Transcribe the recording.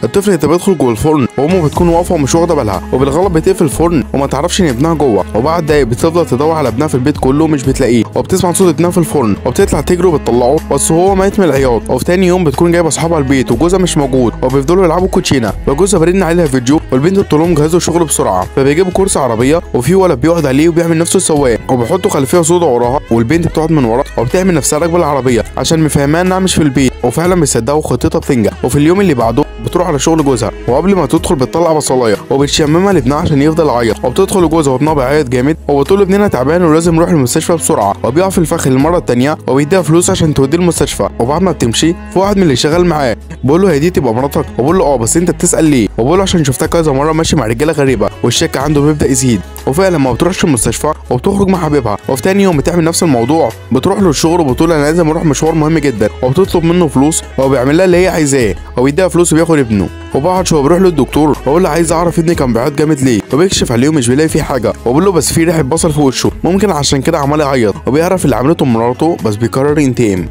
الطفل ده بيدخل جوه الفرن وامه بتكون واقفة ومش واخده بالها، وبالغلط بتقفل الفرن وما تعرفش ان ابنها جوه. وبعد دقايق بتفضل تدور على ابنها في البيت كله مش بتلاقيه، وبتسمع صوت ابنها في الفرن وبتطلع تجري وبتطلعه بس هو ميت من العياط. وفي تاني يوم بتكون جايبه اصحابها البيت وجوزها مش موجود، وبيفضلوا يلعبوا كوتشينه، وجوزها بيرن عليها فيديو والبنت بتقول لهم جهزوا شغل بسرعة، فبيجيبوا كرسي عربية وفي ولد بيقعد عليه وبيعمل نفسه السواق وبيحطوا خلفية سودا وراها، والبنت بتقعد من ورا وبتعمل نفسها راكبه العربية عشان مفهماها انها مش في البيت، وفعلا بيصدقوا خطتها بتنجح. وفي اليوم اللي بعده بتروح على شغل جوزها، وقبل ما تدخل بتطلع بصلايه وبتشممها لابنها عشان يفضل يعيط، وبتدخل لجوزها وابنها بيعيط جامد وبتقول له ابننا تعبان ولازم نروح المستشفى بسرعة، وبيقع في الفخ للمرة الثانية وبيديها فلوس عشان توديه المستشفى. وبعد ما بتمشي في واحد من اللي شغال معاه بيقول له هي دي تبقى مراتك؟ وبقول له اه بس انت بتسال ليه؟ وبقول له عشان شفتها كذا مرة ماشي مع رجاله غريبة، والشك عنده بيبدا يزيد. وفعلا ما بتروحش المستشفى وبتخرج مع حبيبها، وفي تاني يوم بتعمل نفس الموضوع، بتروح له الشغل وبتقول انا لازم اروح مشوار مهم جدا، وبتطلب منه فلوس وهو بيعمل لها اللي هي عايزاه وبيديها فلوس وبياخد ابنه. وبعد شوية بيروح للدكتور وبقول له عايز اعرف ابني كان بيعيط جامد ليه، وبيكشف عليه ومش بيلاقي فيه حاجة، وبقول له بس في ريحه بصل في وشه ممكن عشان كده عمال يعيط. وبيعرف اللي عملته مراته بس بيقرر ينتقم.